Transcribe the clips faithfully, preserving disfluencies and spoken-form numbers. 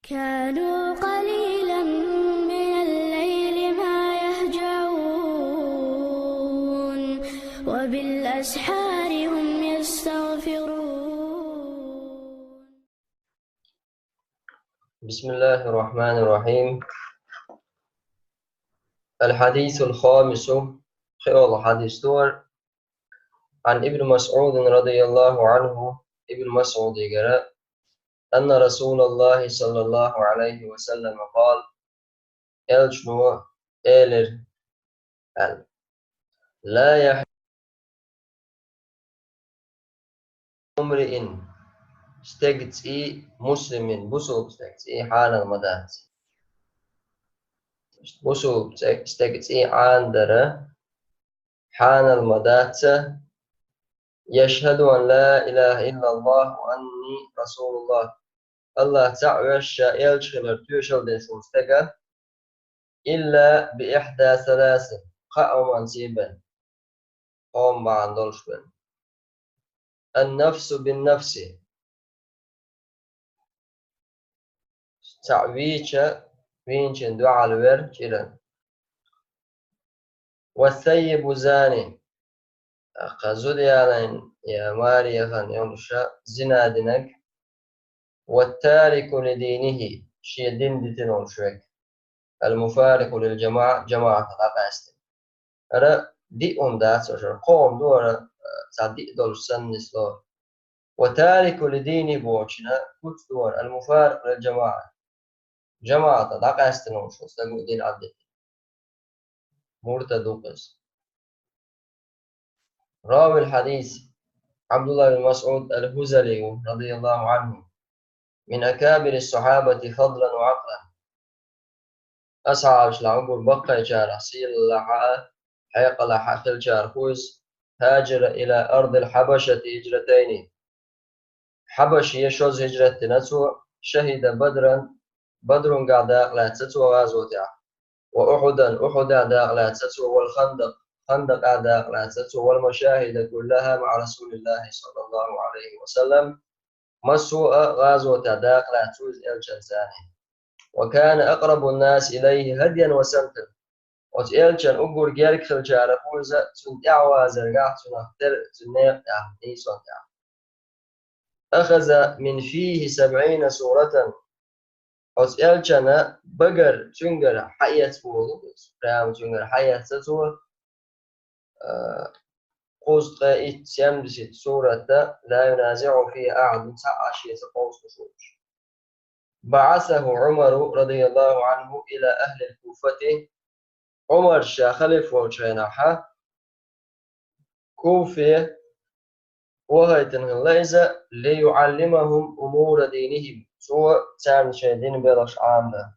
كانوا قليلا من الليل ما يهجعون، وبالأسحار هم يستغفرون. بسم الله الرحمن الرحيم. الحديث الخامس، خير الحديث دور، عن ابن مسعود رضي الله عنه، ابن مسعود يقرأ، أن رسول الله صلى الله عليه وسلم قال، элчано элира аьлла: لا يحل امرئ, стеган цӀий, مسلم, бусалба стеган цӀий хьанал ма дац. Бусалба цӀе-, стеган цӀий Ӏанадар хьанал ма дац, يشهد أن لا إله إلا الله وأني رسول الله, АллахӀ цаӀ веш, ша элча хилар тоьшалла деш волча стага, إلا بإحدى ثلاث, кхаа хӀуманца бен, хӀума бахьан долуш бен. النفس بالنفس, цхьаъ вийча, вийначун дуьхьал вер чӀиран. والثيب الزاني, тӀаккха зуда ялийна я маре яхана йолуш зина динарг. والتارك لدينه, шен дин дитина волуш верг. المفارق للجماعة, жамаӀатах дӀакъаьстина. ХӀара диъ хӀума дац, хӀара кхо хӀума ду, хӀара, а, цхьа диъ долуш санна нисло. وتارك لدينه бохучунна куц ду хӀара, المفارق للجماعة. ЖамаӀатах дӀакъаьстина волуш волу стаг ву дин Ӏадда. Муртад ву иза. راوي الحديث عبد الله بن مسعود الهذلي رضي الله عنه، من أكابر الصحابة فضلا وعقلا. Асхьабашла уггар баккхийчарах сийлаллехь а, хьекъалехь а хиллачарах ву иза. هاجر إلى أرض الحبشة هجرتين. Хьабаше шозза хӀижрат дина цо. شهد بدرا, Бадрунгахь дакъа лаьцна цо гӀазотехь. وأحدا, Ухьудехь дакъа лаьцна цо. والخندق, Хандакъехь дакъа лаьцна цо. والمشاهد كلها مع رسول الله صلى الله عليه وسلم. Массо а гӀазотехь дакъа лаьцна ву иза элчанца. وكان أقرب الناس إليه هديا وسمتا. Оцу элчанна уггар герга хиллачарах ву иза, цуьнан тӀаьхьавазаргахь, цуьнан тера, цуьнан некъа тӀехь, нийсонна тӀехь. أخذ من فيه سبعين سورة. Оцу элчанан багара цуьнгара хьаэцна боху иза. Прямо цуьнгара хьаэцна цо, а, кхузткъе итт, семьдесят сурат, لا ينازعه فيها أحد, цхьа а шеца кховсуш волуш. بعثه عمر رضي الله عنه إلى أهل الكوفة. Ӏумар ша халифа волчу хенахь, Куфе вахийтина хилла иза, ليعلمهم أمور دينهم, цо царна шайн динан белхаш Ӏамадан.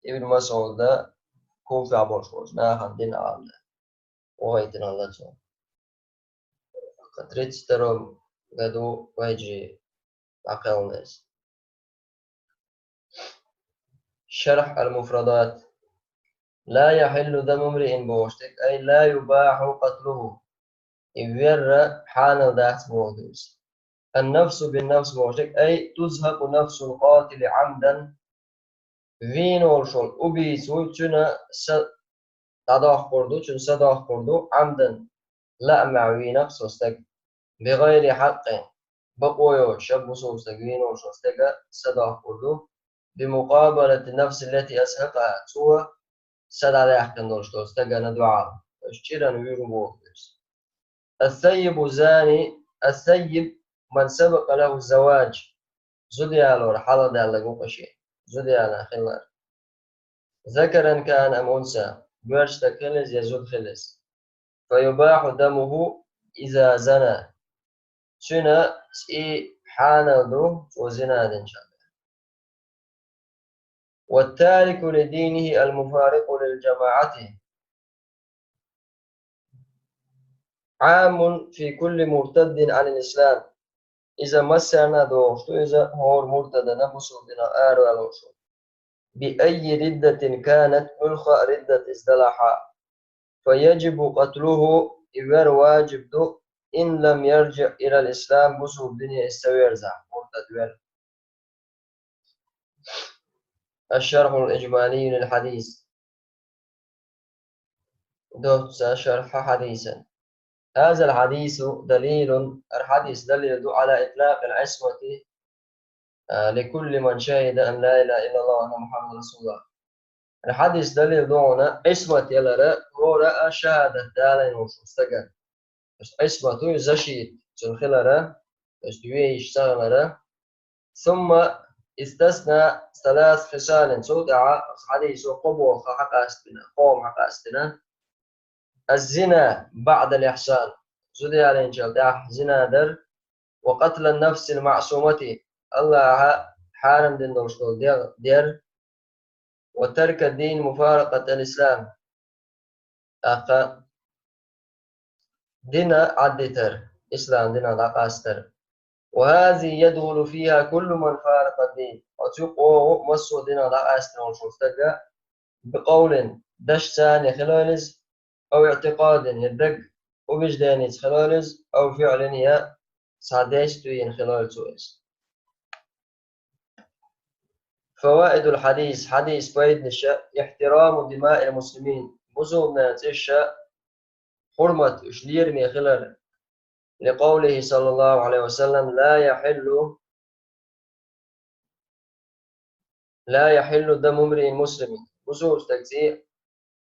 Ибн Масъуда Куфехь болуш волчу нахана дин Ӏамадан вахийтина хилла цо. Тридцать втором году вай хьижрий дӀакхелхина иза. شرح المفردات. لا يحل دم امرئ бохуш дерг, أي لا يباح قتله. И вер хьанал дац боху иза. النفس بالنفس бохуш дерг, أي تزهق نفس القاتل عمدا. Вийна волуш волу убийца ву, цуьнан са дӀадоккхур ду, цуьнан са доккхур ду, عمدا, лаамехь вийна-кх цо стаг. بغير حق, бакъо йоцуш, бусалба стаг вийна волуш волу стеган са доккхур ду. بمقابلة النفس التي أزهقها, цо са дӀадаьккхина долуш долу стагана дуьхьал. Аш чӀиран вуьйр ву боху иза. الثيب الزاني, الثيب من سبق له الزواج. Зуда ялор хьалха даьлларг ву-кх шен. Зуда яьлла хилар. ذكرا كان أم أنثى, боьрша стаг хила иза я зуда хила иза. فيباح دمه إذا زنى. Цуьнан цӀий хьанал ду, цо зина динча. والتارك لدينه المفارق للجماعة. عام في كل مرتد عن الإسلام. Иза массарна а догӀуш ду, иза хӀора муртадана бусалба динах араваьлла волуш ву. بأي ردة كانت, муьлхха а риддат иза далахь а. فيجب قتله, и вер ваджиб ду, إن لم يرجع إلى الإسلام, бусалба дине иза ца верзахь, муртад вер. الشرح الإجمالي للحديث. Доцца шархьа хьадисан. هذا الحديث دليل, хӀара хьадис далил ду, على إطلاق العصمة, а, لكل من شهد أن لا إله إلا الله وأن محمدا رسول الله. ХӀара хьадис далил ду хьуна Ӏисмат ялара хӀора а шахӀадат далийна волчу стагана. То есть Ӏисмату защита цуьнан хилара, то есть ве йиш ца хилара. ثم استثنى ثلاث خصال, цул тӀаьхьа хьадисо кхо болх хьакъастина, кхо хӀума хьакъастина. الزنا بعد الإحصان, зуда ялийначул тӀаьхьа зина дар, وقتل النفس المعصومة, АллахӀа хьарам дина долуш долу дегӀ дер, وترك الدين مفارقة الإسلام, тӀаккха дина Ӏаддитар, ислам динах дӀакъастар. وهذه يدخل فيها كل من فارق الدين. Оцу юкъа вогӀу массо а динах дӀакъаьстина волчу стага, بقول, дашца а хилойла иза, أو اعتقاد, я даг убежденица хилойла иза, أو فعل, я цхьа действиена хилойла цо иза. فوائد الحديث, хьадис пайданаша: احترام دماء المسلمين, бусулбанийн цӀеша хьурмат, уьш лераме хилар, لقوله صلى الله عليه وسلم: لا يحل، لا يحل دم امرئ مسلم. Бусулба стаг цӀий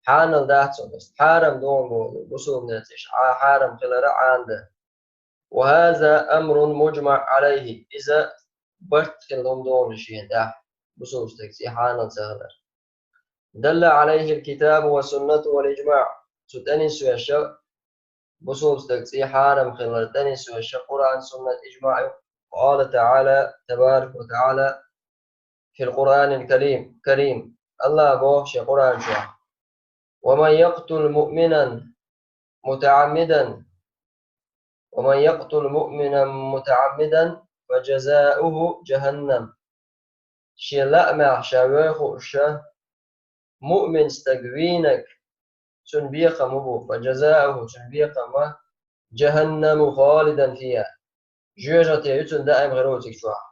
хьанал дац, хьарам ду боху, бусулбанийн цӀий хьа-, хьарам хилар Ӏанадан. وهذا أمر مجمع عليه. Иза барт хилла хӀума ду шена тӀехь, бусулба стаг цӀий хьанал ца хилар. دل عليه الكتاب والسنة والإجماع. Цу тӀе нисвеш, бусулба стаг цӀий хьарам хилар тӀе нисвеш Къуръан, суннат, ижмаъ ю. قال تعالى، تبارك وتعالى في القرآن الكريم، كريم. АллахӀа боху шен Къуръан чохь: ومن يقتل مؤمنا متعمدا، ومن يقتل مؤمنا متعمدا فجزاؤه جهنم. Шен лаамехь ша вевза хууш муъмин стаг вийнарг, цуьнан бекхам хӀун бу, فجزاؤه, цуьнан бекхам, جهنم خالدا فيها, жоьжахати ю цуьнан даим хир ву цигахь чохь.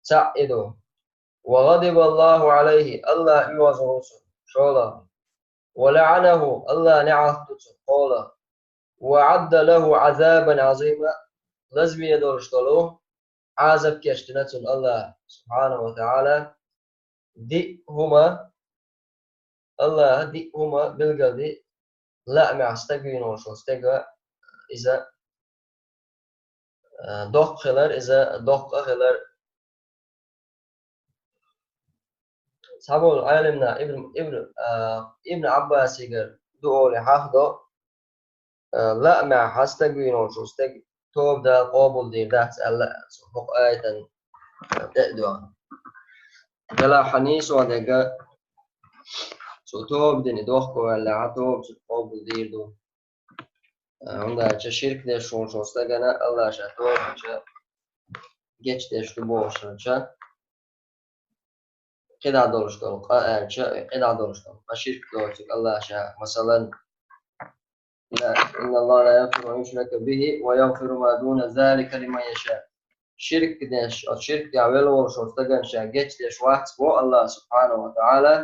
Цхьаъ и ду. وغضب الله عليه, АллахӀ оьгӀаз ву цунна, шолгӀа. ولعنه, АллахӀа неӀалт ду цунна, кхоалгӀа. وأعد له عذابا عظيما, лазаме долуш долу Ӏазап кечдина цунна АллахӀа, субхьанаху ва тагӀала. Диъ хӀума, АллахӀа диъ хӀума билгал ди, лаамехь стаг вийна волуш волу стеган иза, а, доккха хилар, иза доккха хилар. Цхьаболу Ӏеламнаха Ибн, Ибн, а, Ибн Ӏаббасигара ду олий хьахдо, а, лаамехь стаг вийна волчу стеган тоба Дала къобалдийр дац аьлла, цо хӀокху аятан тӀе а доьгӀна. Делахь хьан нийсо дерг, цо тоба дина дохко ваьллехь, тоба цуьнан къобалдийр ду. ХӀунда аьлча ширк деш волчу стагана АллахӀа ша тоба дича гечдеш ду бохуш хилча, кхидӀа долуш долу къа аьлча, кхидӀа долуш долу къа ширк доцург АллахӀа ша, масалан, لا، إن الله لا يغفر أن يشرك به ويغفر ما دون ذلك لمن يشاء. Ширк деш, оцу ширк тӀехь велла волуш волу стагана ша гечдеш вац боху АллахӀа субхьанаху ва тагӀала.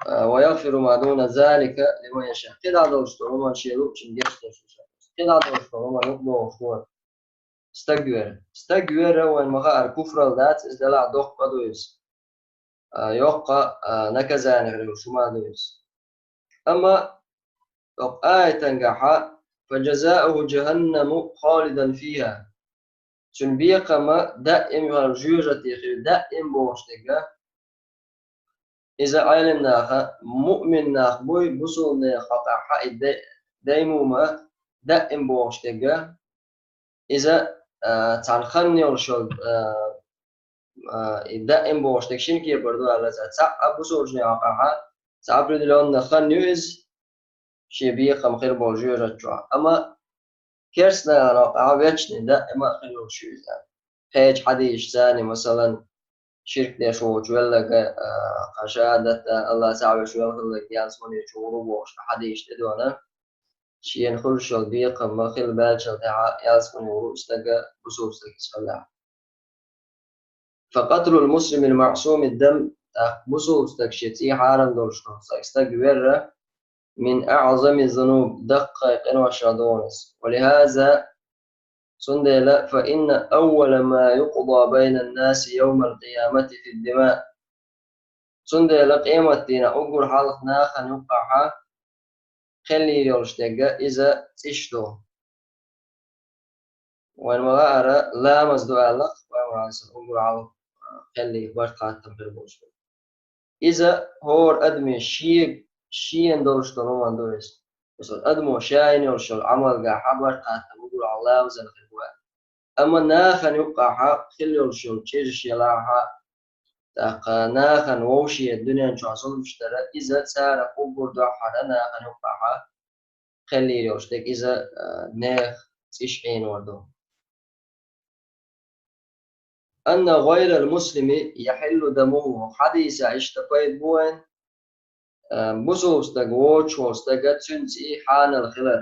А, ويغفر ما دون ذلك لمن يشاء. КхидӀа долуш долу хӀуманаш шен луучун гечдеш ву ша. КхидӀа долуш долу хӀуманаш бохуш ву. Стаг вер. Стаг вер вайн ма хаара куфрал дац, иза делахь доккха къа ду иза. А, йоккха, а, наказание хир йолуш хӀума ду иза. Амма тӀаккха аятангахьа: فجزاؤه جهنم خالدا فيها. Цуьнан бекхама даим йолу жоьжахати хир даим бохуш дерг. Иза Ӏеламнаха, муъмин нах буй, бусулбанех хьокъехь и де-, даймума даим бохуш дерг. Иза, а, цхьана хан йолуш йолу, а, а, и даим бохуш дерг шина кепара ду аьлла, цхьа, цхьа а бусулбанех хьокъехь, цхьа определённый хан ю иза, шен бекхам хир болу жоьжахати чохь. Амма керстанехь хьокъехь вечный, даима а хир йолуш ю иза. Кхечу хьадисашца, масалан, ширк деш волчу веллага, а, кхин шахӀадат, а, АллахӀ цхьаъ веш велла хилларг ялсамани чу гӀур ву бохуш хьадисаш тӀедоьгӀна. Шена хуьлуш йолу бекхам ма хилла баьллачул тӀаьхьа ялсамани гӀур ву стага, бусулба стаг иза хилла. فقتل المسلم المعصوم الدم, тӀаккха бусулба стаг шен цӀий хьарам долуш долу стаг, стаг верра, من أعظم الذنوب, даккхий къиношах ду иза. ولهذا, цундела, فإن أول ما يقضى بين الناس يوم القيامة في الدماء. Цундела къематдийнахь уггар хьалха нахана юккъехь кхел йийр йолуш дерг иза цӀиш ду. Вайн ма-, лаара ламаз ду аьлла, вайн ма-, уггар хьалха кхел йийр барт-хаттам хир болуш ду. Иза хӀора адаман шен, шена долуш долу хӀуманна ду иза. Масала, адамо ша йина йолуш йолу Ӏамалгахь барт-хаттам уггар хьалха ламазан хир бу аьлла. Амма нахана юккъехь хила йолуш йолу чӀираш ялахь, тӀаккха нахана вовшийн дуьнен чохь зуламаш дара, иза царах уггар дохьара нахана юккъехь кхел йийр йолуш дерг иза, а, нехан цӀиш Ӏийнор ду. أن غير المسلم يحل دمه, хьадисехь иштта пайда бу вайн, а, бусулба стаг воцуш волу стага цуьнан цӀий хьанал хилар.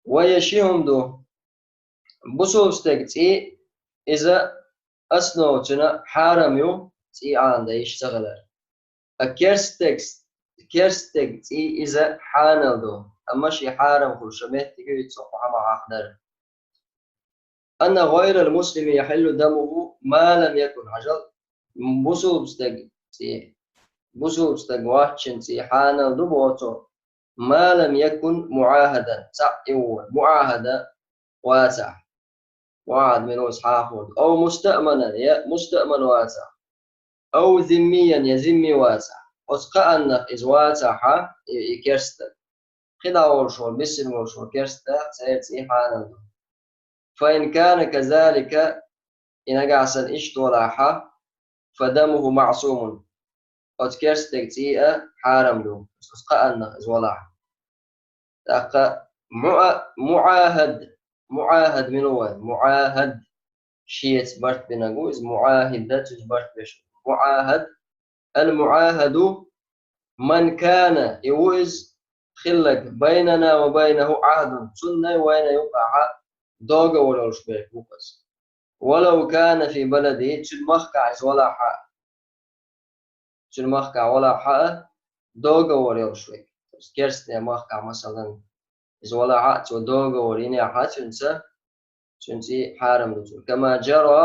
Вайн ши хӀума ду. Бусулба стаг цӀий, иза основа цуьнан хьарам ю, цӀий Ӏанадан йиш ца хилар. А керстаг, керстаг цӀий иза хьанал ду, амма шен хьарам хуьлуш меттиг ю, иза цу хьамахь хьахадар. أن غير المسلم يحل دمه ما لم يكن, хьажал, бусулба стаг цӀий, бусулба стаг воцчун цӀий хьанал ду боху цо, ما لم يكن معاهدا, цхьаъ и ву, муӀахӀада вацахь. МуӀахӀад мила ву, иза хьахор ду. أو مستأمنا, я мустаъман вацахь. أو ذميا, я зимми вацахь. Оцу кхааннах иза вацахь, и, и керстаг. КхидӀа волуш волу, бисина волуш волу керстаг, церан цӀий хьанал ду. فإن كان كذلك, и нагахь санна иштта валахь, فدمه معصوم. Оцу керстаг цӀий а хьарам ду, оцу кхааннах иза валахь. ТӀаккха муӀа-, муӀахӀад, муӀахӀад мила ву вайн? МуӀахӀад шеца барт бинарг ву, иза муӀахӀид дац, иза барт беш. МуӀахӀад, المعاهد من كان, и ву иза хилларг, بيننا وبينه عهد, цунна вайна юккъехь договор йолуш берг ву иза. ولو كان في بلده, цуьнан махкахь иза валахь а, цуьнан махкахь валахь а, договор йолуш верг. Керстан махкахь, масалан, иза валахь а, цо договор йинехь а цуьнца, цуьнан цӀий хьарам ду цунна. كما جرى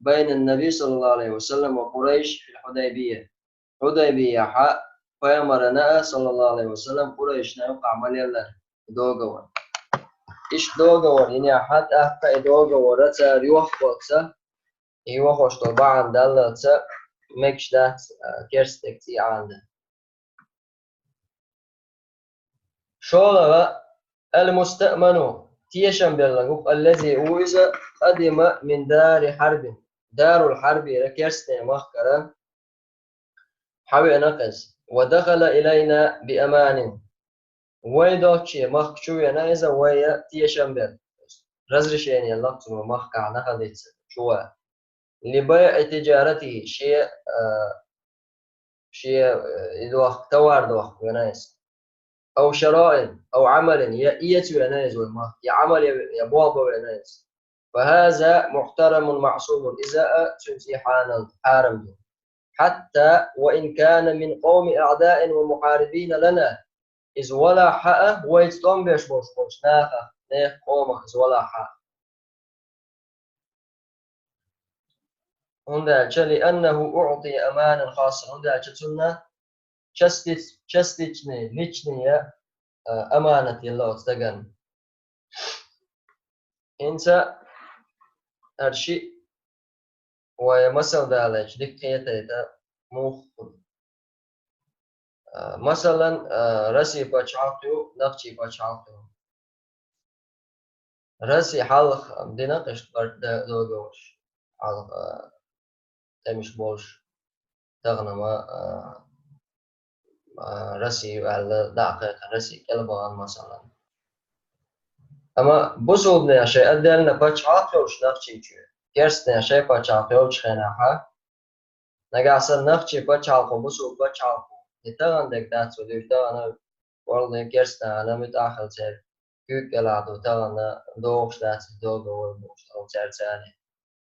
بين النبي صلى الله عليه وسلم وقريش في الحديبية. Хьудайбияхь пайхамарна а, саллаллаху алейхи ва саллам, къурайшна юккъехь ма леллара договор. Иштта договор йинехь а, тӀаккха и договор цара йохкоца, и йохош долу бахьана даллалца мегаш дац, а, керстан цӀий Ӏанадан. ШолгӀа, المستأمن, тешам белларг ву, الذي, ву иза, قدم من دار حرب, Дарул Хьарбера, керстан махкара хьавеана иза, ودخل إلينا بأمان, вай долчу махка чу веана иза, вай тешам бен, разрешение ло цунна махкахь нах дийца чу ван. لبيع تجارته, шен, а, шен, а, и дохка, товар дохка веана иза. أو شراء أو عمل, я эца веана иза вай махка, я Ӏамал, я, я болх бан веана иза. فهذا محترم معصوم, иза а цуьнан цӀий хьанал, хьарам ду. حتى وإن كان من قوم أعداء ومحاربين لنا, иза валахь а, вайца тӀом беш болуш болчу нахах, нехан къомах иза валахь а. ХӀунда аьлча, لأنه أعطي أمانا خاصا, хӀунда аьлча цунна частиц-, частичный, личный, а, аманат елла оцу стагана. ХӀинца хӀара шиъ вай масал далийча дика кхетийта муха хуьлу. А, масалан, а, Россия пачхьалкх ю, Нохчийн пачхьалкх ю. Россия хьалха дина кхишта барт д-, договорш. Хьалха, а, тӀемаш болуш тахана ма, а, а, Россия ю аьлла, дӀа а кхайкхина, Россия кӀел а бахана, масалан. Амма бусулбанех шайн отдельно пачхьалкх йолуш Нохчийчоь, керстанех шайн пачхьалкх йолчу хенахь, нагахь санна Нохчийн пачхьалкхо, бусулба пачхьалкхо, и тахана дерг дац, вай дуьйцу, тахана валлахӀи керстанашна муьтӀахь хила церан куьйга кӀелахь ду, тахана догӀуш дац иза договор бохуш, тахана цаьрца царна.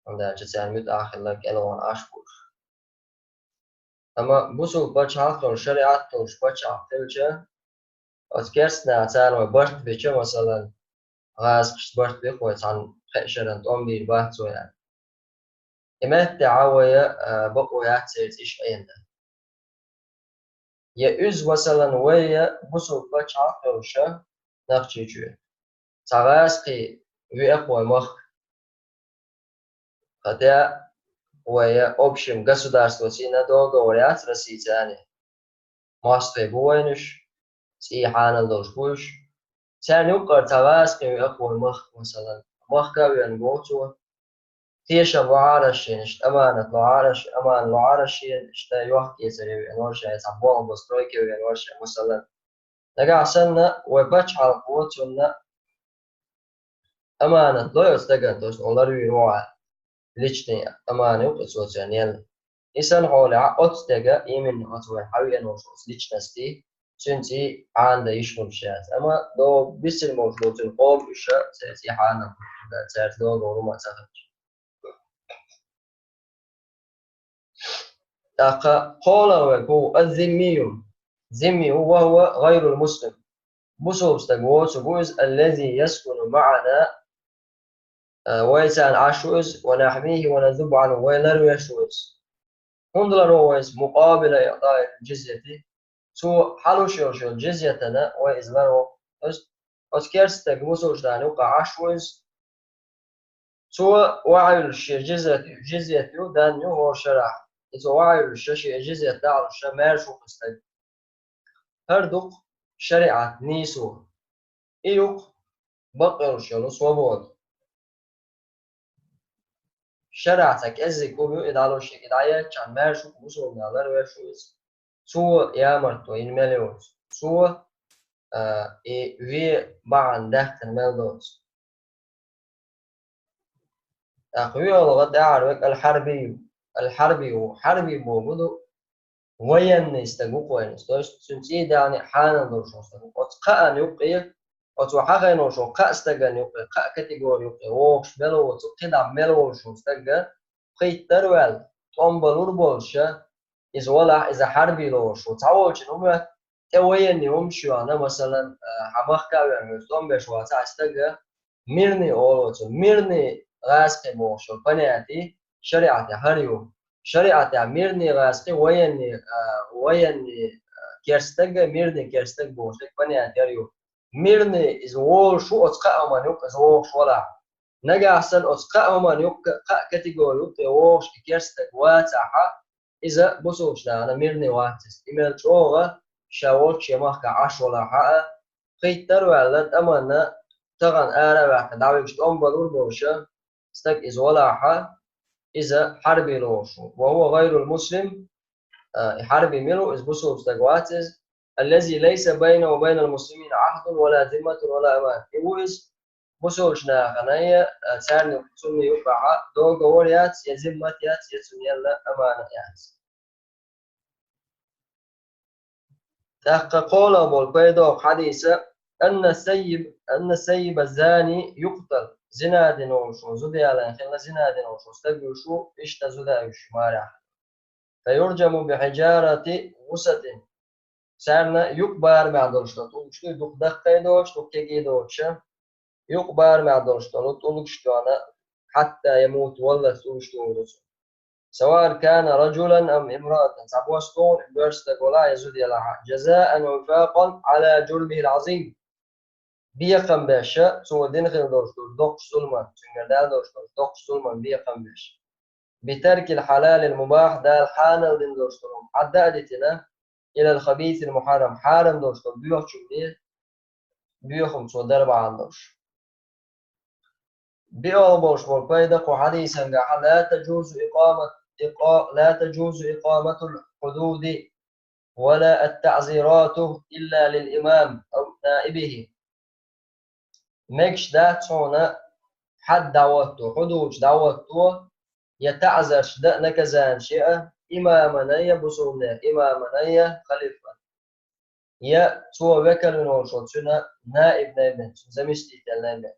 хӀунда аьлча царна муьтӀахь хилла кӀелгӀон Ӏаш болуш. Амма бусулба пачхьалкх йолуш, шариӀат долуш пачхьалкх хилча, оцу керстанаха цара вай барт бича, масалан, гӀазкхашца барт биху вай цхьана кхечаран тӀом бийр бац вай аьлла. И меттехь вай, а, бакъо яц цаьрца иштта Ӏена. Я уьзза, масалан, вай я бусулба пачхьалкх йолуша Нохчийчоь. Цхьа гӀазкхий веа-кх вай махка. Хотя вай я общим государствоций договор яц Российцаний. МостагӀий бу вайнаш, цӀий хьанал долуш бу уьш. Царна юккъара цхьа гӀазкхий веа-кх вай махка, масалан, махка а веана боху цо. Тешам лохьара шена, иштта аманат лохьара ш-, аман лохьара шена, иштта йохк-эцаре веана вара ша, я цхьа болх бан стройке веана вара ша, масалан. Нагахь санна вай пачхьалкхо цунна аманат лой оцу стагана, то есть хьо ларвийр ву хьо аьлла. Личный аманат ю-кх и цо царна елла. И санна хьолехь оцу стеган, именно оцу вай хьан веана волуш оцу личностий, цуьнан цӀий Ӏанадан йиш хуьлуш яц. Амма догу бисина болуш долу цуьнан къоман уьш а церан цӀий хьанал, цаьрца договор хӀума ца хилча. ТӀаккха кхоалгӀа верг хӀун ву? Аз-зиммию. Зимми ву, ва хӀува гӀайрул муслим. Бусулба стаг воцург ву иза, аллази яскуну маӀана, а, вайцарна Ӏаш ву иза, ва нахьмихи ва назуббу Ӏанху, вай ларвеш ву иза. ХӀунда ларво вай иза? Мукъабила иътаил джизйати. Цо хьалуш йолуш йолу джизйатана вай иза ларво. То есть, оцу керста стаг бусулба нахана юккъехь Ӏаш ву иза. Цо охьайиллуш шен джизйат, джизйат ю, дан ю хӀора шарахь. И цо охьайиллуш ша шен джизйат дӀалуш ша маьрша ву-кх и стаг. ХӀара ду-кх шариӀат нийсо. И ю-кх бакъ йолуш йолу свобода. Шарахь цхьа кӀеззиг хӀума ю, и дӀалуш шега дӀаелчахьана, маьрша ву-кх бусулба нах ларвеш ву иза. Цо ямартло йина мел йоцу. Цо, а, и вен бахьана даьккхина мел доцу. ТӀаккха виолгӀа тӀаьхьара верг аль-хьарбий ю. Аль-хьарбий ву. Хьарбий бохург ду военный стаг ву-кх вайна. То есть цуьнан цӀий даьхни хьанал долуш волу стаг ву. Оцу кхаанна юккъе, оцу хьахийна волчу кхаа стагана юккъе, кхаа категори юккъе вогӀуш мел воцу, кхидӀа мел волуш волу стагга пхийттара а ваьлла, тӀом балур а болуша, иза валахь, иза хьарбий лоруш ву. Цхьаволчун хӀума тӀе военный хӀумаш а йоьхна, масалан, а, хьан махка а веана, хьоьца тӀом беш вацахь, и стага мирный олу оцу. Мирный гӀазкхи бохуш йолу понятие шариӀатехь хӀара ю. ШариӀатехь мирный гӀазкхи, военный, а, военный, а, керста стаг, мирный керста стаг бохуш дерг понятие хӀара ю. Мирный иза волуш ву оцу кхаа хӀуманна юккъе иза вогӀуш валахь. Нагахь санна оцу кхаа хӀуманна юккъе, кхаа категори юккъе вогӀуш и керста стаг вацахь, иза бусулба нахана мирный вац иза. И мел чӀогӀа ша волчу шен махкахь Ӏаш валахь а, пхийттара а ваьлла, тӀаманна тахана ара а ваьккхина дӀавигаш тӀом балур а болуша, стаг иза валахь а, иза хьарбий лоруш ву. Ва хӀува гӀайрул муслим, а, и хьарбий мила ву, иза бусулба стаг вац иза, аллази лайса байнаху ва байнал муслимина Ӏахьдун ва ла зимматун ва ла аманат. И ву иза, бусулба нахана а, царна цунна юккъехь договор яц, я зиммат яц, я цунна елла аманат яц. ТӀаккха кхоалгӀа болу пайда хьадиса: «Анна саййиб, анна саййиба зани юкътал». Зина дина волуш ву, зуда ялийна хилла зина дина волуш ву стаг вуьйш ву, иштта зуда вуьйш ву марехь. «Фа юрджаму би хьиджарати гӀусатин». Царна юкъа барамехь долуш долу тӀулгаш дуй, дукха даккхий доцуш, дукха кегий доцуша, юкъа барамехь долуш долу тӀулгаш тоьхна, хьатта ямут, валлалц тӀулгаш тухур ду цунна. «Саваан кана раджулан ам имраатан». Цхьабосса тухур и боьрша стаг валахь я зуда ялахь а. «Джазаан ва вифакъан Ӏала джурмихил Ӏазим». Бекхам беш, цо дина хила долуш долу доккхачу зуламан, цуьнгара даьлла долуш долу доккхачу зуламан бекхам беш. «Битаркил хьалалил мубахь», Дала хьанал дина долуш долу хӀума хьадда а дитина, «илал хабисил мухьаррам», хьарам долуш долу боьхачунна бен, боьхам цо дара бахьана долуш. БиолгӀа болуш болу пайда кху хьадисангахь: «Ла таджузу икъамат-, икъа-, ла таджузу икъаматул хьудуди ва ла ат-таъзирату илла лил имам ав наибихи». Мегаш дац хьуна хьад дӀахӀотто, хьудуд дӀахӀотто, я таъзарш дан, наказанеш ян имамана я, бусулбанех имамана я, халифана. Я цо векал вина волуш волу цуьнан наиб най бен, цуьнан заместитель най бен.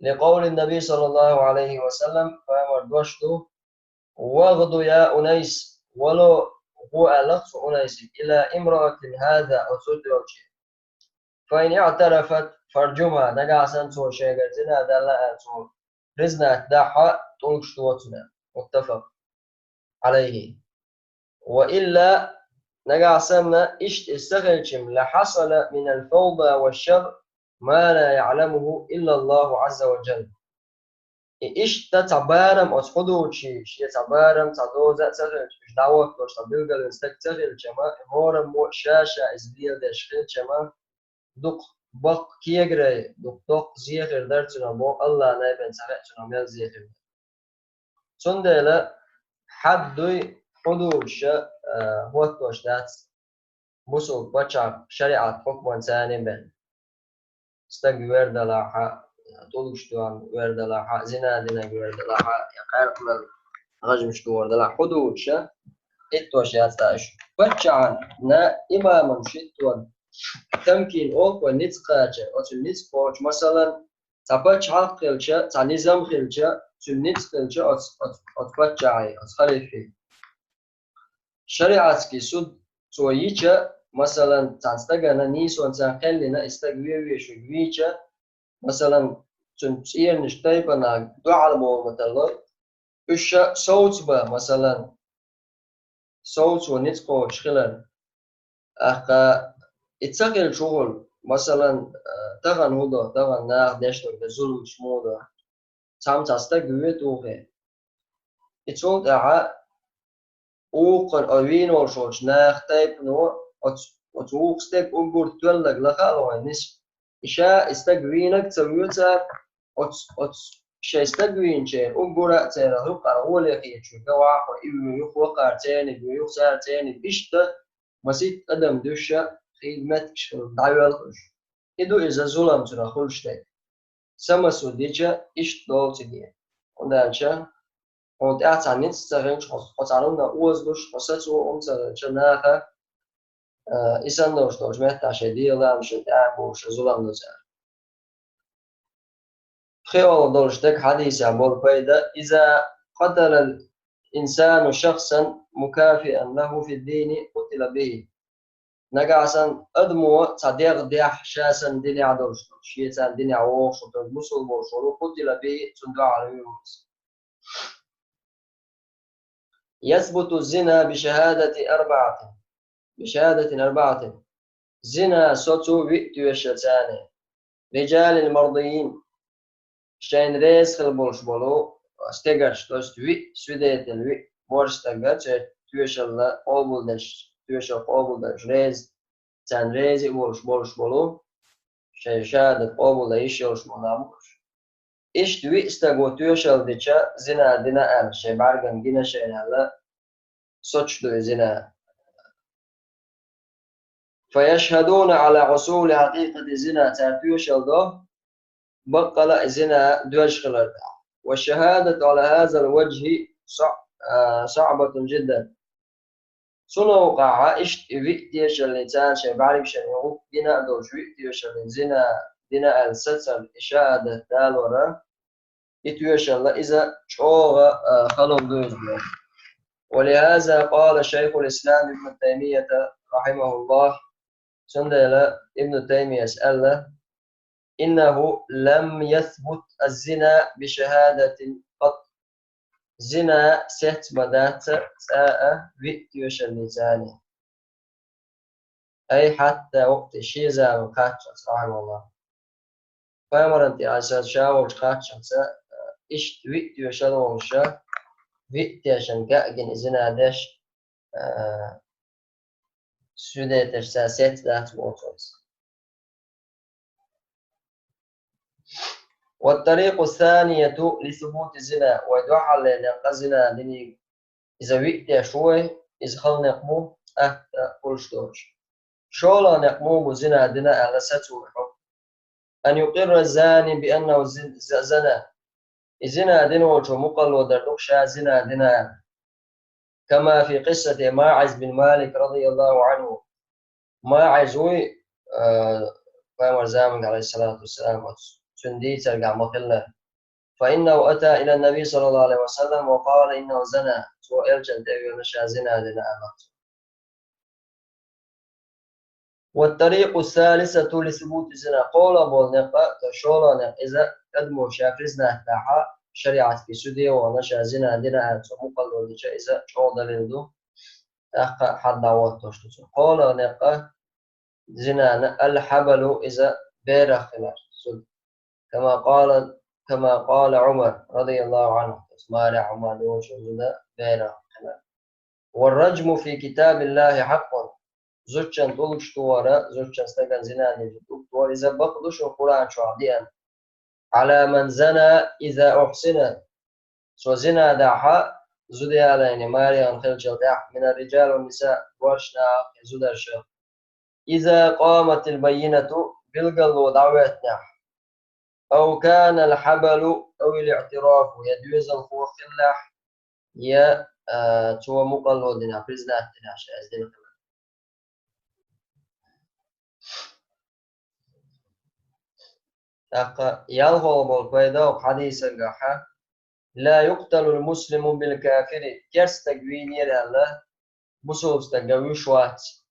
لقول النبي صلى الله عليه وسلم, пайхамар дош ду: «واغد يا أنيس», вало, гӀо аьлла цу Унайсига, «إلى امرأة هذا», оцу зуда йолчу. «فإن اعترفت فارجمها», нагахь санна цо шайгара зина даьлла аьлла, цо признать дахь, тӀулгаш до цунна. متفق عليه. «وإلا», нагахь санна иштта иза ца хилча-м, «لحصل من الفوضى والشر ما لا يعلمه إلا الله عز وجل». И иштта цхьа барам оцу хьудудийн, шен цхьа барам, цхьа доза а ца хилча, уьш дӀахӀоттош цхьа билгалвина стаг ца хилча-м, и хӀораммо ша-ша иза леладеш хилча-м, дукха боккха кегарий, дукха доккха зе хир дара цунах боху, АллахӀ-Дела бен ца хаьа цунах мел зе хир дара. Цундела хьаддуй, хьудудаш а, а, хӀоттош дац бусулба паччахьан шариӀат хьукманца бен. Стаг вер далахь а, тӀулгаш тоьхна вер далахь а, зина динарг вер далахь а, я кхаьркъа мел гӀажмаш дора далахь а, хьудудаш а хӀиттош яц уьш. Паччахьан а, имаман а хӀиттор, тамкин олу вай ницкъ кхачар, оцу ницкъ кхочу, масалан, цхьа паччахьалкх хилча, цхьа низам хилча, цуьнан ницкъ хилча оцу, оцу, оцу паччахьан, оцу халифан. ШариӀатский суд цо йича, масалан, цхьана стагана нийсонца кхеллина, и стаг вен везаш верг вийча, масалан, цуьнан цӀеранаш тайпана дуьхьал бохург ма таллой, уьш ша совцабан, масалан, совцо ницкъ кхочуш хилар. ТӀаккха и ца хилча хӀун хуьлу, масалан, а, тахана хӀун до, тахана наха деш дерг дан зуламаш муха до? Цхьамма цхьа стаг вен тухий. И цул тӀаьхьа вукхун, о, вийна волуш волчу наха тайпано оцу, оцу вукху стеган уггар тоьлларг лаха а лохий нисб. И ша и стаг вийнарг ца воьду цара, оцу, оцу шайн стаг вийначеран уггар а церан юккъехь гӀоле хеташ верг ваха а, и вуьйцу, вакхара церниг вуьйцу, цара церниг, иштта масийтта адам дуьйш а, хийла меттигаш хилла дӀавоьлху уьш. И ду иза зулам цунах хуьлуш дерг. Самосуд йича, иштта долу цига. ХӀунда аьлча хьуна тӀехь цхьа ницкъ ца хилча, хьо, хьо цхьана хӀуманах озалуш, хьо сацо хӀума ца хилча, наха, а, и санна долуш долчу меттехь шайн дегӀан лаамашна тӀехь а бохуш, зулам до цара. Пхи олу долуш дерг хьадисехь болу пайда: «إذا قتل الإنسان شخصا مكافئا له في الدين قتل به». Нагахь санна адамо цхьа дегӀ дехь, ша санна динехь долуш, шен царна динехь вогӀуш волу, мусул волуш волу, قتل به, цунна дуьхьал вуьйр ву иза. «يثبت الزنا بشهادة أربعة». «بشهادة أربعة». Зина соцу виъ тоьшаллица. «رجال مرضيين». Шайна реза хила болуш болу стегарш, то есть виъ свидетель, виъ ворхӀ стаг, церан тоьшалла къобалдеш, тоьшалла къобалдеш реза, царна реза а волуш болуш болу, шайн шахӀадат къобалдан йиш йолуш болу нах бу уьш. Иштта виъ стага тоьшалла дича, зина дина аьлла, шайн бӀаьргана гина шайна аьлла, соцуш ду и зина. «فيشهدون على حصول حقيقة الزنا», цара тоьшалла до, баккъала а зина доьжна хилар тӀехь. «والشهادة على هذا الوجه صع-، آه، صعبة جدا». Цу новкъахь иштта и виъ тоьшаллица шайн бӀаьргашна гӀуллакх гина а долуш, виъ тоьшаллин зина дина аьлла сацар, и шахӀадат далор, и тоьшалла иза чӀогӀа, а, хала ду иза боху. «ولهذا قال شيخ الإسلام ابن تيمية رحمه الله». Цундела Ибн Таймияс аьлла: «إنه لم يثبت الزنا بشهادة قط». Зина сецна ма дац цкъа а виъ тоьшаллица. «أي حتى وقته», шен заманахь кхаччалц, рахьимахуллахӀ. Пайхамарна тӀе, Ӏалайхиссалату, ша волчу кхаччалц, а, иштта виъ тоьшалла волуш, виъ тоьшалла гина и зина деш, а, свидетельшца сецна дац боху цо иза. «والطريق الثانية لثبوت الزنا», вай дуьхьал лелийна некъ зина динарг, иза виъ тоьшалла ву, иза хала некъ бу, атта хуьлуш доцуш. ШолгӀа некъ муха бу зина дина аьлла сацо хьо? «أن يقر الزاني بأنه زن-، ز-، زنى». И зина дина волчо мукъарло дар ду ша зина дина аьлла. «كما في قصة ماعز بن مالك رضي الله عنه». МаӀиз вуй, а, пайхамар заманахь, Ӏалайхиссалату вассалам, оцу цуьнан дийцаргахь ма-хиллара. فإنه أتى إلى النبي صلى الله عليه وسلم وقال إنه زنى. Цо элчанна тӀе а веана, ша зина дина аьлла. والطريق الثالثة لثبوت الزنا. КхоалагӀа болу некъ, то есть шолгӀа некъ, иза адамо ша признать дахь, шариатский суде а вахана, ша зина дина аьлла, цо мукъалла дича, иза чӀогӀа далил ду. ТӀаккха хьадда вахтош ду цо. КхоалагӀа некъ зинан الحبل, иза берах хилар. Цу كما قال، كما قال عمر رضي الله عنه. Марехь Ӏумар йолчу зуда берах хилар. والرجم في كتاب الله حق. Зудчун тӀулгаш тухар, зудчун стагана зина дина тӀулг тухар, иза бакъ ду шуна Къуръан чохь деана. على من زنى إذا أحصن. Цо зина дахь, зуда ялийна, марехь хилчул тӀаьхьа, من الرجال والنساء, боьрша нахах, зударшах. إذا قامت البينة, билгало дӀахӀоьттинехь. أو كان الحبل أو الاعتراف, я доьзалхо хиллехь, я, а, цо мукъалла динехь, признать динехь, ша иза дина хилар. ТӀаккха ялхолгӀа болу пайда оцу хьадисагахь: لا يقتل المسلم بالكافر, керста стаг вийнера аьлла, бусалба стаг вуьйш вац.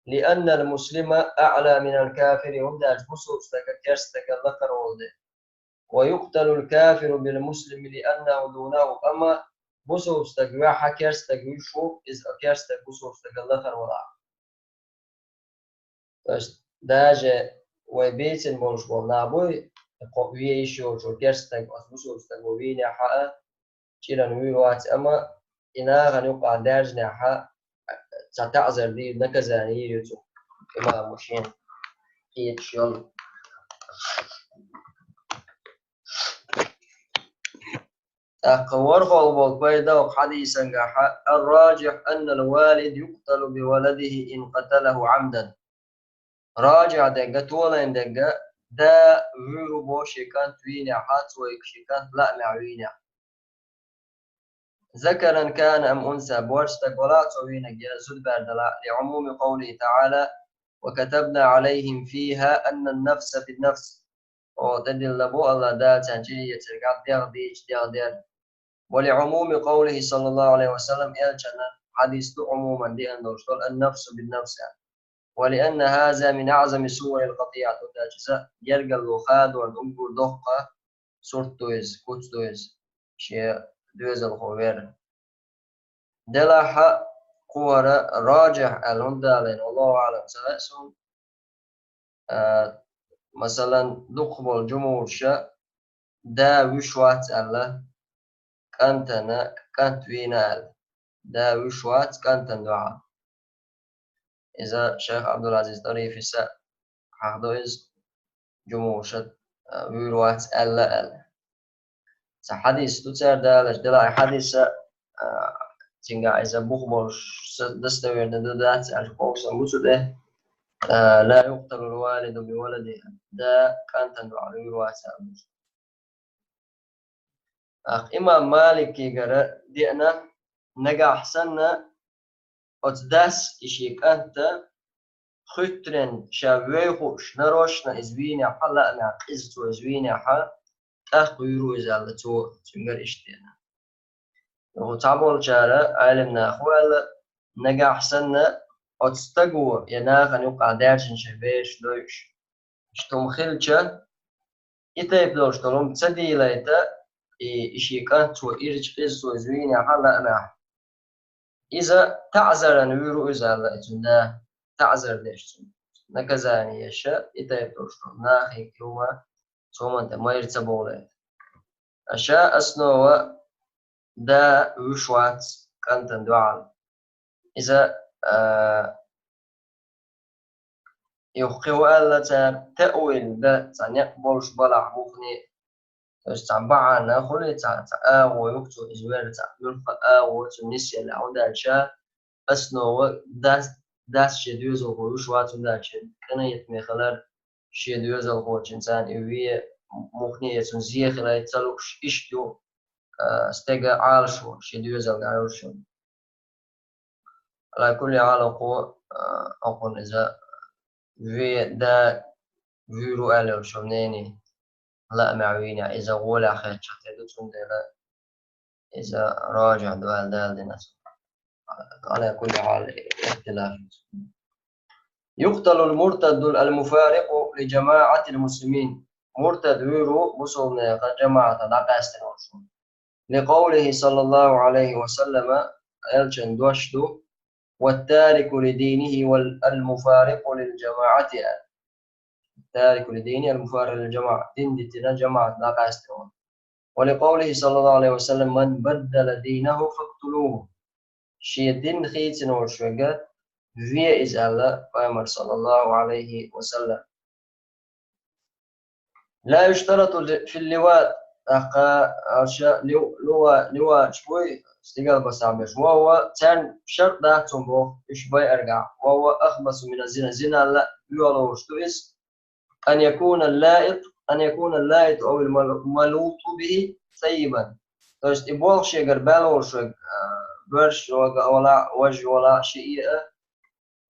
لأن المسلم أعلى من الكافر, хӀунда аьлча бусалба стаг керста стагал лакхара волу дела. ويقتل الكافر بالمسلم لأنه دونه, амма бусалба стаг ваьхьа керста стаг вуьйш ву, иза керста стаг бусалба стагал лакхара волахь. То есть даже вай бийцина болуш болу нах буй, кхо вен йиш йолчу керста стаг оцу бусалба стаго вийнехь а, чӀиран вуьйр вац, амма и нахана юкъахь даьржинехь а, цхьа таӀзар дийр, наказание йийр ю цунна, имамо шена кхеташ йолу. ТӀаккха ворхӀалгӀа болу пайда оцу хьадисангахь: الراجح أن الوالد يقتل بولده إن قتله عمدا. Ражихь дерг, толайна дерг, да вуьйр ву боху шен кӀант вийнехь а, цо и шен кӀант лаамехь вийнехь. ذكرا كان أم أنثى, боьрша стаг велахь а цо вийнарг, я зудабер делахь а, لعموم قوله تعالى: وكتبنا عليهم فيها أن النفس بالنفس. О, тӀедиллина бу Аллах Дала царна чӀир эцарг, дегӀ дийцича дегӀ дер. ولعموم قوله صلى الله عليه وسلم, элчанан хьадис ду Ӏумуман деана долуш долу: النفس بالنفس. ولأن هذا من أعظم صور القطيعة, хӀунда аьлча иза гергарло хадорна уггар доккха сурт ду иза, куц ду иза, шен доьзалхо вер. Делахь а кху хӀара ражихь аьлла хӀунда алийна, والله أعلم, ца хаьа суна. А, масалан, дукхах болу жумхӀураша да вуьйш вац аьлла, кӀантана, кӀант вийна аьлла. Да вуьйш вац кӀантана дуьхьал. Иза шайх Абдулазиз Тарифис а хьахадо иза, жумхӀураша, а, вуьйр вац аьлла аьлла. Цхьа хьадис ду цара далош, делахь и хьадис а, а, цуьнгахь иза бух болуш, са-, достоверно ду дац аьлла, кховса бу цу тӀе, а, لا يقتل الوالد بولده, да кӀантана дуьхьал вуьйр вац аьлла. ТӀаккха имам Маликигара деана, нагахь санна оцу дас и шен кӀант хуьттурен ша вуьйр хууш, нарочно иза вийнехь а, лаамехь, къиза цо иза вийнехь а, тӀаккха вуьйр ву иза аьлла цо, цуьнгара иштта деана. Юха цхьаболчара, Ӏелам наха аьлла, нагахь санна оцу стаго я нахана юкъахь даьржина шайн бераш дойуш, иштта хӀума хилча, и тайпа долуш долу хӀума ца дийлайта, и, и шен кӀант цо ирча, къиза цо иза вийнехь а, лаамехь, иза таӀзаран вуьйр ву иза аьлла, и цуьнан да, таӀзар деш цунна, наказание еш, и тайпа долуш долу нахе и хӀума цу хӀуманна тӀе майра ца бовлайта. Ша основа да вуьйш вац кӀантана дуьхьал. Иза, а, юха кхин хӀун аьлла цара, таъвил дан цхьа некъ болуш балахь муххале, то есть цхьа бахьана хуьлий, цхьа, цхьа агӀо ю-кх цо иза вер, цхьа муьлхха агӀо цунна нисъелла, хӀунда аьлча основа дас, дас шен доьзалхо вуьйш вац, хӀунда аьлча къинхетаме хилар шен доьзалхочун царна и вен муххале, я цунна зен хилийта ца лууш, иштта ю, а, стеган Ӏалашо шен доьзалга йолуш. Ала кулли хьал, хӀокхо, а, хӀокхунна иза вен да вуьйр ву аьлла йолуш йолу мнение. лаамехь вийнехь, иза гӀолехь хетчахь хир ду, цундела иза ражихь ду аьлла Дала дина. Ала кулли хьал, ихтилаф. يقتل المرتد المفارق لجماعة المسلمين. Муртад вуьйр ву мусулманех жамаӀатах дӀакъаьстина волуш ву. لقوله صلى الله عليه وسلم, элчан дош ду: والتارك لدينه والمفارق للجماعة. التارك لدينه المفارق للجماعة. Дин дитина жамаӀатах дӀакъаьстина волу. ولقوله صلى الله عليه وسلم: من بدل دينه فاقتلوه. Шен дин хийцина волуш верг ве иза аьлла Пайхамар, саллаллаху Ӏалайхи ва саллам. لا يشترط في اللواط, тӀаккха аша лива-, лива-, ливаъ чу буй, стигал басахь берш. وهو, царна шарт дац цунна боху, уьш байаргахь. وهو أخبث من الزنا, зинал а боьха лоруш ду иза. أن يكون اللائط، أن يكون اللائط أو المل-، الملوط به ثيبا. То есть и болх шегара баьлла волуш верг, а, берш йогӀу вала, важа йогӀу, шиъ а,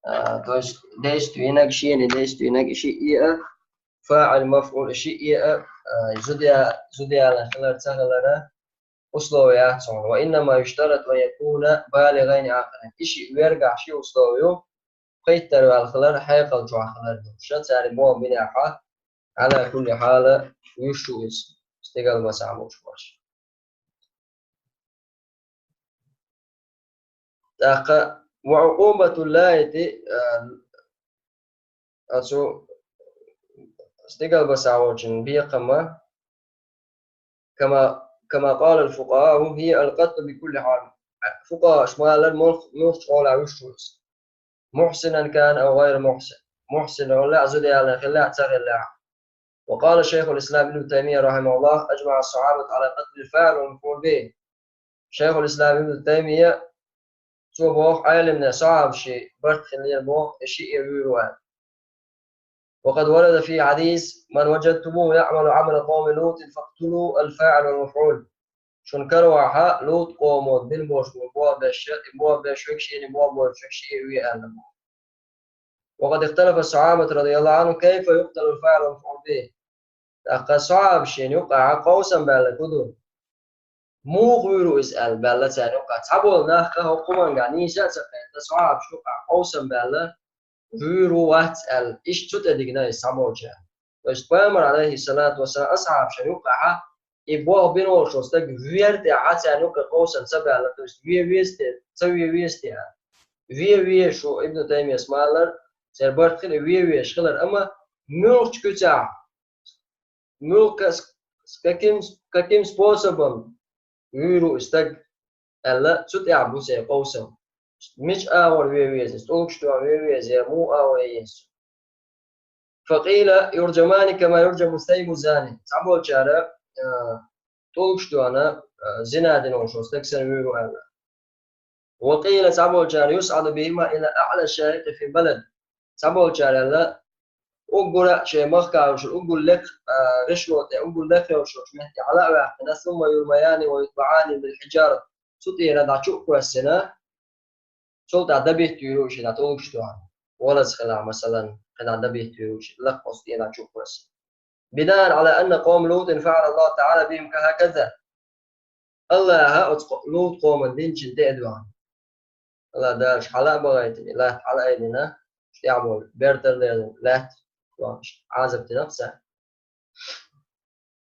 а, то есть действие йинарг, шена действие йинарг, шиъ а, фаӀил, мафӀул, шиъ а, а, зуда-, зуда ялар хилар, ца хилар, условие яц цунна. وإنما يشترط أن يكون بالغين عاقلين. И шиъ вергахь ши условие ю, пхийттара ваьлла хилар, хьекъал чохь хилар ду. Ша цара болх бинехь, Ӏала кулли хьала вуьш ву иза, стигал масахь болуш ву аша. ТӀаккха وعقوبة اللائط, а, оцу стигал басахь волчун бекхам а, كما، كما قال الفقهاء، هي القتل بكل حال. Фукъахаша ма-аллара, муьлх-, муьлххачу хьолехь вуьш ву иза. محصنا كان أو غير محصن. Мухьсин хилла а, зуда ялар хилла а, ца хилла а. وقال شيخ الإسلام ابن تيمية رحمه الله: أجمع الصحابة على قتل الفاعل والمفعول به. Шайхул-Ислам Ибн Таймия, цо боху, Ӏеламнех, сахьабашийн барт хиллера боху, и шиъ а вуьйр ву аьлла. وقد ورد في حديث: من وجدتموه يعمل عمل قوم لوط فاقتلوا الفاعل والمفعول. Шуна каравахь, Лут къомо бина болуш болу болх беш, и болх беш верг, шена болх беш верг шиъ а ве аьлла боху. وقد اختلف الصحابة رضي الله عنهم كيف يقتل الفاعل والمفعول به. ТӀаккха сахьабашийн юкъахь къовсам баьлла хӀун ду? Муха вуьйр ву иза аьлла баьлла царна юкъахь. Цхьаболу нах хӀокху хӀуманга нийса а ца кхетта, сахьабашна юкъахь къовсам баьлла, вуьйр ву, вац аьлла, иштта цу тӀе дигна иза цхьаболчара. То есть Пайхамар, алейхиссалату вассалам, асхьабашна юкъахь и болх бина волуш волу стаг вер тӀехь царна юкъахь къовсам ца баьлла, то есть ве веза те, ца ве веза те аьлла. Ве везаш ву, Ибн Таймияс ма-аллара, церан барт хилла ве везаш хилар, амма муьлххачу куьцехь, муьлхха с-, с каким, каким способом вуьйр ву и стаг аьлла, цу тӀехь бу церан къовсам. Мича агӀор ве веза, тӀулгаш тоьхна ве веза, я муха агӀор ве еза. فقيل: يرجمان كما يرجم الثيب الزاني. Цхьаболчара, а, тӀулгаш тоьхна, а, зина дина волуш волу стаг санна вуьйр ву аьлла. وقيل, цхьаболчара: يصعد بهما إلى أعلى الشاهق في البلد. Цхьаболчара аьлла, уггар а шайн махкахь йолуш уггар лекха, а, гӀишло тӀе, уггар лекха йолуш йолчу метте хьала а ваьккхина, ثم يرميان ويتبعان بالحجارة. Цу тӀера дӀа чу а кхоьссина, цул тӀаьхьа дӀабитта вуьйр ву и шиъ, дӀа тӀулгаш тоьхна. Валаза хилахь, масалан, кхидӀа дӀабитта вуьйр ву и шиъ, лакха оцу тӀера дӀа чу а кхоьссина. بناء على أن قوم لوط فعل الله تعالى بهم هكذا. АллахӀа оцу къо-, Лут къоман динчун тӀе а доьгӀна. АллахӀ Дала уьш хьала а бахийтина, латта хьала а айдина, уьш тӀехь болу бертара лерина лаьтта, Ӏазап дина-кх царна.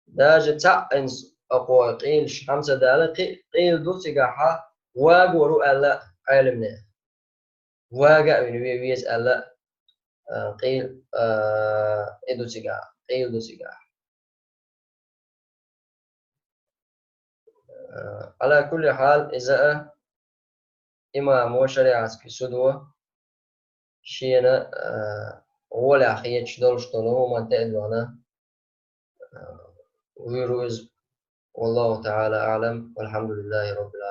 Даже цхьаъ инса акхой къийлаш хьамса дала, кхин къийла ду цигахь, вагор ву аьлла Ӏеламнеха. Вага а вина ве веза аьлла, а, къийла, а, и ду цигахь, къийла ду цигахь. Ала кулли хьал, иза а имамо, шариатский судо шена, а, гӀолехь хеташ долуш долу хӀуманна тӀе а доьгӀна, а, вуьйр ву иза. والله تعالى أعلم، والحمد لله رب العالمين.